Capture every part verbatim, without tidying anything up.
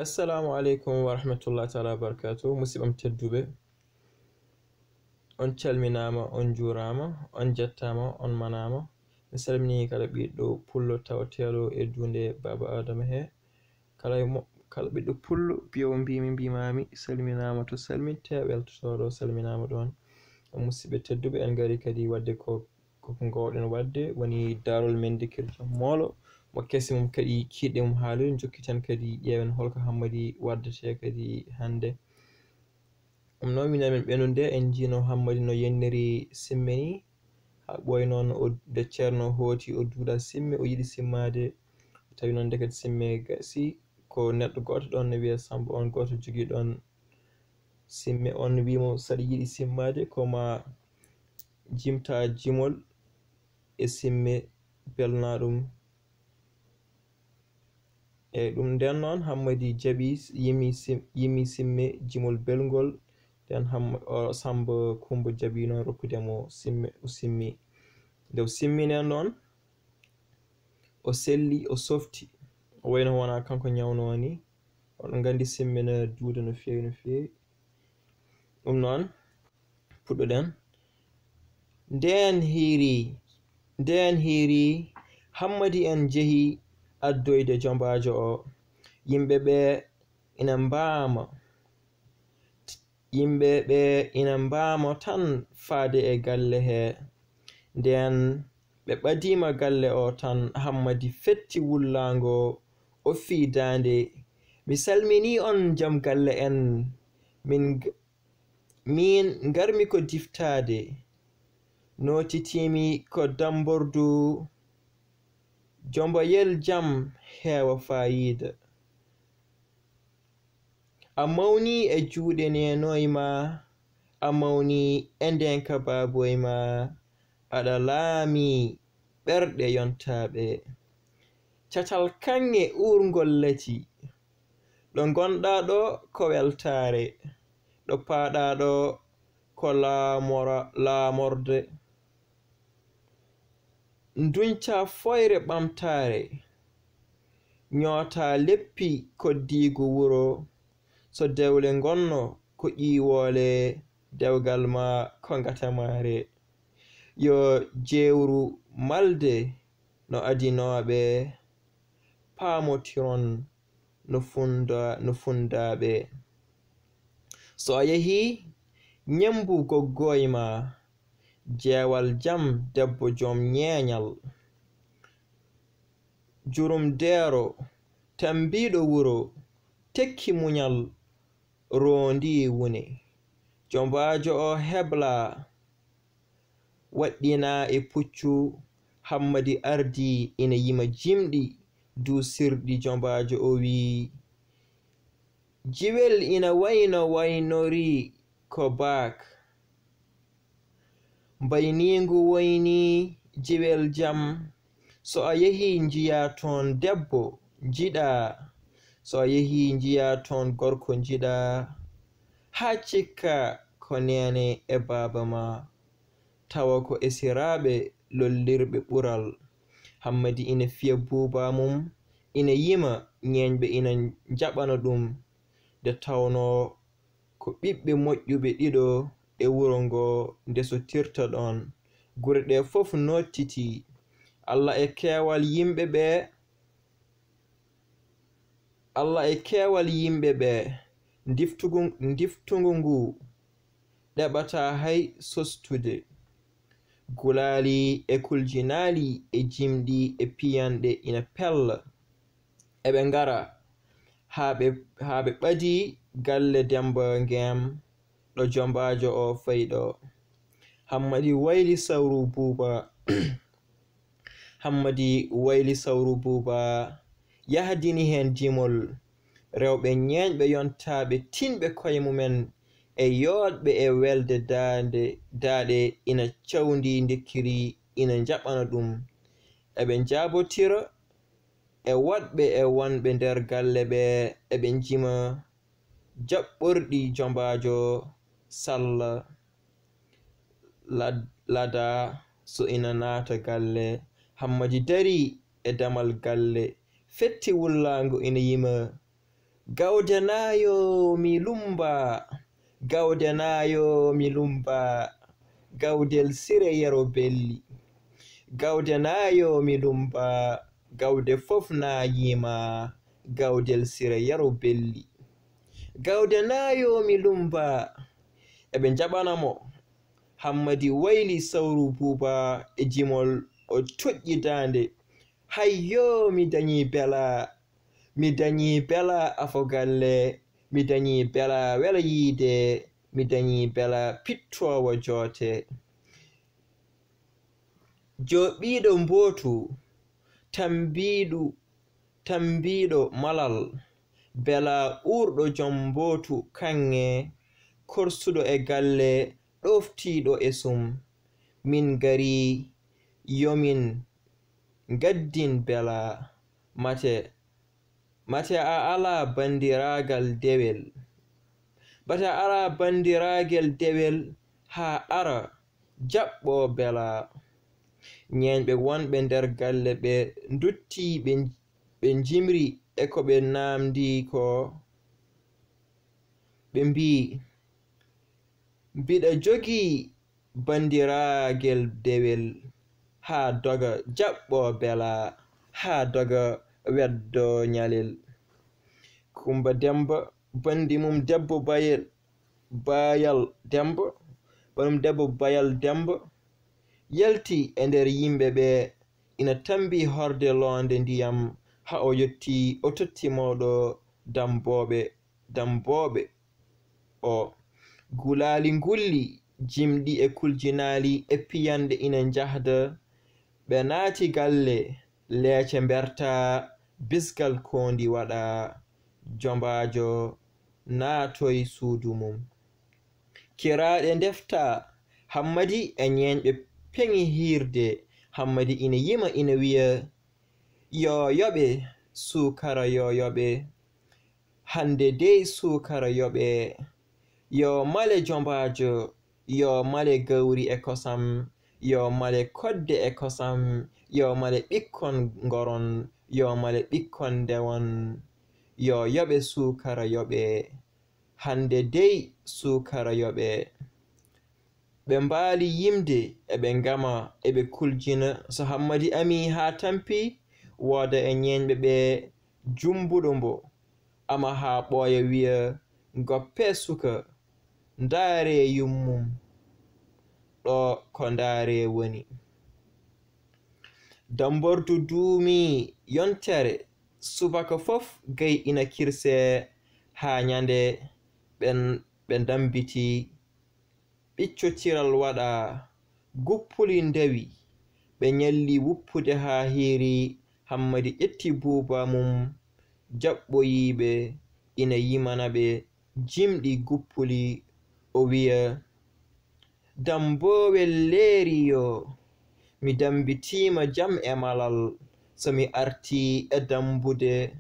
Assalamu aleykum wa rahmatullahi taala wa barakatuh. Musidɓam tedduɓe, on calminaama, on njuuraama, on njettaama, on manaama. Mi salminii kala ɓiɗɗo pullo tawateeɗo e duunde Baaba Aadama he. Kala mo, kala ɓiɗɗo pullo, mbiyowo mbimi, mbimami, salminaama to salminte, weltotooɗo salminaama ɗoon. Musidɓe tedduɓe, en ngari kadi waɗde ko, ko ngowɗen waɗde, woni daarol men ndekkirɗo moolo, mo kesi mum kadi kiiɗe mum haaliri, jokkiten kadi ƴeewen holko Hammadi waddete kadi hannde. Ɗum noon, minen min ɓennude, en njiino Hammadi no yenniri simme ni, haa ɓooyi noon o, nde Ceerno hooti o duuɗa simme, o yiɗi simmaade, tawi noon ndeket simme gasi, ko neɗɗo gooto ɗoon ne wiyee Sammba, on gooto jogii ɗoon simme, on wii mo, "Saɗa yiɗi simmaade, ko ma jimta jimol e simme, belna ɗum." Eyi, ɗum nden noon, Hammadi jaɓi, yimi sim-, yimi simme jimol belngol. Nden Hamma-, o, Sammba Kummba jaɓi noon rokkude mo simme, o simmi. Nde o simmi nden noon, o selli, o softi. O wayno wonaa kanko ñawnoo ni. Oɗon nganndi simme na duuda no feewi, no feewi. Ɗum noon, puɗɗoɗen. Ndeen hiiri, ndeen hiiri, Hammadi en njehi addoyde jombaajo o. Yimɓe ɓe ina mbaama, yimɓe ɓe ina mbaama tan faade e galle he. Ndeen ɓe ɓadiima galle o tan, Hammadi fetti wullaango, o fii daande. "Mi salminii on jom galle en. Min g-, min ngarmi ko diftaade. Nootitiimi ko dammbordu. Jomboyel jam heewa faayiida. A mawnii e juuɗe neenooy ma, a mawnii e ndeenka baabooy ma, aɗa laamii ɓerɗe yontaaɓe. Catal kaŋŋe uurngol lati, ɗo ngonɗaa ɗo ko weltaare, ɗo paaɗaa ɗo ko laamora-, laamorde." Nduñca foyre ɓamtaare, ñoota leppi koddiigu wuro, so dewle ngonno ko ƴiiwoole, dewgal ma ko ngatamaare. Yo jeewru malde no adinooɓe, paamotiron no funda-, no fundaaɓe. So a yehii ñemmbu goggooy ma, jeewal jam debbo joom ñeeñal. Jurum deero, tammbiiɗo wuro, tekki muñal, roondii wune. Jombaajo o hebla, waɗɗina e puccu, Hammadi ardii ina yima jimɗi duusirɗi jombaajo o wii, "Jiwel ina wayno waynori ko baak." Mbayniingu woynii jiwel jam. So a yehii njiyaa toon debbo, njiɗaa. So a yehii njiyaa toon gorko, njiɗaa. Haa cikka ko neene e baaba ma. Tawa ko esiraaɓe lollirɓe ɓural. Hammadi ina fiya buuba mum, ina yima, ñeeñɓe ina njaɓana ɗum. Nde tawnoo ko ɓiɓɓe moƴƴuɓe ɗiɗo e wuro ngo ndesotirta ɗoon. Gure ɗe fof noottitii. Alla e keewal yimɓe ɓe, Alla e keewal yimɓe ɓe, ndiftugu, ndiftungu ngu ɗeɓataa hay sostude. Gulaali e kuljinaali e jimɗi e piyanɗe ina pella. Eɓe ngara haa ɓe, haa ɓe ɓadii galle Demmba Ngeem, ɗo jombaajo o fayi ɗo. Hammadi wayli sawru buuba. Hammadi wayli sawru buuba, yahdini heen jimol. Rewɓe ñeeñɓe yontaaɓe tinɓe koye mumen e yooɗɓe e welde daande, daaɗe ina cawndii ndekkiri ina njaɓana ɗum. Eɓe njaabotira e woɗɓe e wonɓe nder galle ɓe, eɓe njima jaɓɓorɗi jombaajo salla lad-, lada so ina naata galle. Hammadi darii e damal galle, fetti wullaango ina yima. Gawde naayo mi lumba, gawde naayo mi lumba, gawdel Sire Yero Belli. Gawde naayo mi lumba, gawde fof naayiima, gawdel Sire Yero Belli. Gawde naayo mi lumba, eɓe njaɓana mo. Hammadi wayli sawru Buuba e jimol, o toƴƴi daande. Hayyoo, mi dañii Bela, mi dañii Bela afo galle, mi dañii Bela wela yiyde, mi dañii Bela pittoowo joote. Jooɓiiɗo mbootu, tammbiiɗo, tammbiiɗo malal, Bela uurɗo jom mbootu kaŋŋe, korsuɗo e galle, ɗooftiiɗo e sum. Min ngarii, yo min ngaddin Bela, mate, mate a alaa banndiraagal dewel. Mate a alaa banndiraagal dewel haa ara jaɓɓo Bela. Ñeeñɓe wonɓe nder galle ɓe nduttii, ɓe, ɓe njimri e ko ɓe naamndii koo. Ɓe mbii, mbiɗa jogii banndiraagal dewel haa doga jaɓɓo Bela, haa doga weddo ñalel. Kummba Demmba, banndi mum debbo Bayel, Bayal Demmba, banndi mum debbo Bayal Demmba, yalti e nder yimɓe ɓe, ina tammbii horde loonde ndiyam, haa o yottii, o totti mawɗo Dammbooɓe, Dammbooɓe. O gulaali ngulli, jimɗi e kuljinaali e piyanɗe ina njahda. Ɓe naati galle, leece mbertaa, bisgal koondi waɗaa, jombaajo naatoy suudu mum. Kiraaɗe ndeftaa, Hammadi e ñeeñɓe peŋi hiirde. Hammadi ina yima, ina wiya, yo yoɓe, suukara yo yoɓe. Hannde dey suukara yoɓe, yo male jombaajo, yo male gawri e kosam, yo male kodde e kosam, yo male ɓikkon ngoron, yo male ɓikkon ndewon, yo yoɓe suukara yoɓe. Hannde dey suukara yoɓe. Ɓe mbaali yimde, eɓe ngama, eɓe kuljina. So Hammadi amii haa tampi, wooda e ñeeñɓe ɓe jumbuɗo mbo, ama haa ɓooya wiya, ngoppee suka, ndaaree yummum, ɗo ko ndaaree woni. Dammbordu duumii yontere, subaka fof gay ina kirsee haa ñande ɓen, ɓe ndambitii. Ɓiccotiral waɗaa, guppuli ndewi, ɓe ñalli wuppude haa hiiri. Hammadi ƴetti buuba mum, jaɓɓoyii ɓe, ina yimana ɓe jimɗi guppuli, o wiya, Dammboowe leeri yo, mi dammbitiima jam e malal, so mi artii e dammbude,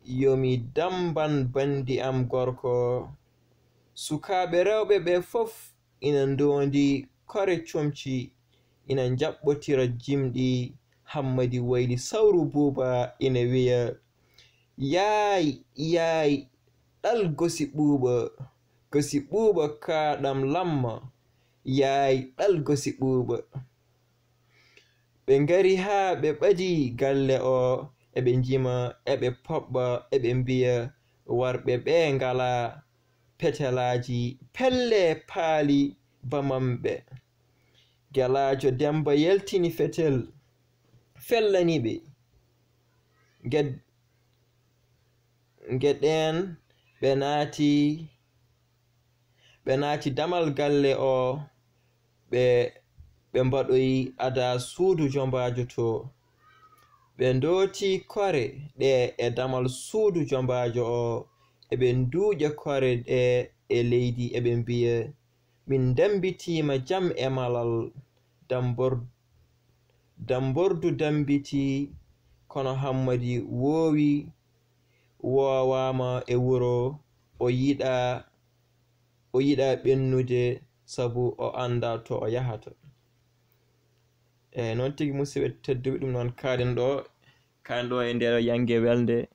yo mi dammban banndi am gorko. Sukaaɓe rewɓe ɓe fof ina ndoondi kore comci, ina njaɓɓotira jimɗi. Hammadi wayli sawru Buuba ina wiya, yaay, yaay, ɗal gosi ɓuuɓa, gosi ɓuuɓa kaaɗam lamma, yaay, ɗal gosi ɓuuɓa. Ɓe ngari haa ɓe ɓadii galle o, eɓe njima, eɓe poɓɓa, eɓe mbiya, warɓe ɓe ngalaa petelaaji, pellee paali bamamɓe. Gelaajo Demmba yaltini fetel, fellani ɓe. Nged-, ngeɗeen ɓe naati, ɓe naati damal galle o, ɓe, ɓe mbaɗoyi adaa suudu jombaajo to. Ɓe ndooti kore ɗe e damal suudu jombaajo o, eɓe nduuƴa kore ɗe e leydi, eɓe mbiya, min ndammbitiima jam e malal, Dammbor-, Dammbordu dammbitii, kono Hammadi woowi, woowaama e wuro, o yiɗaa, o yiɗaa ɓennude sabu o anndaa to o yahata. Eey, noon tigi, musidɓe tedduɓe, ɗum noon kaaɗen ɗo, kaaɗen ɗo e nder yannge welnde,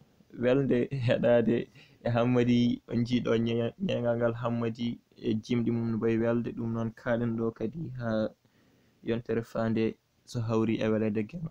welnde heɗaade E hammadi on njiiɗo ñeeŋal ngal hammadi e jimɗi mum no mbayi welde ɗum noon kaɗen ɗo kadi ha yontere fande so hawri e welede geno.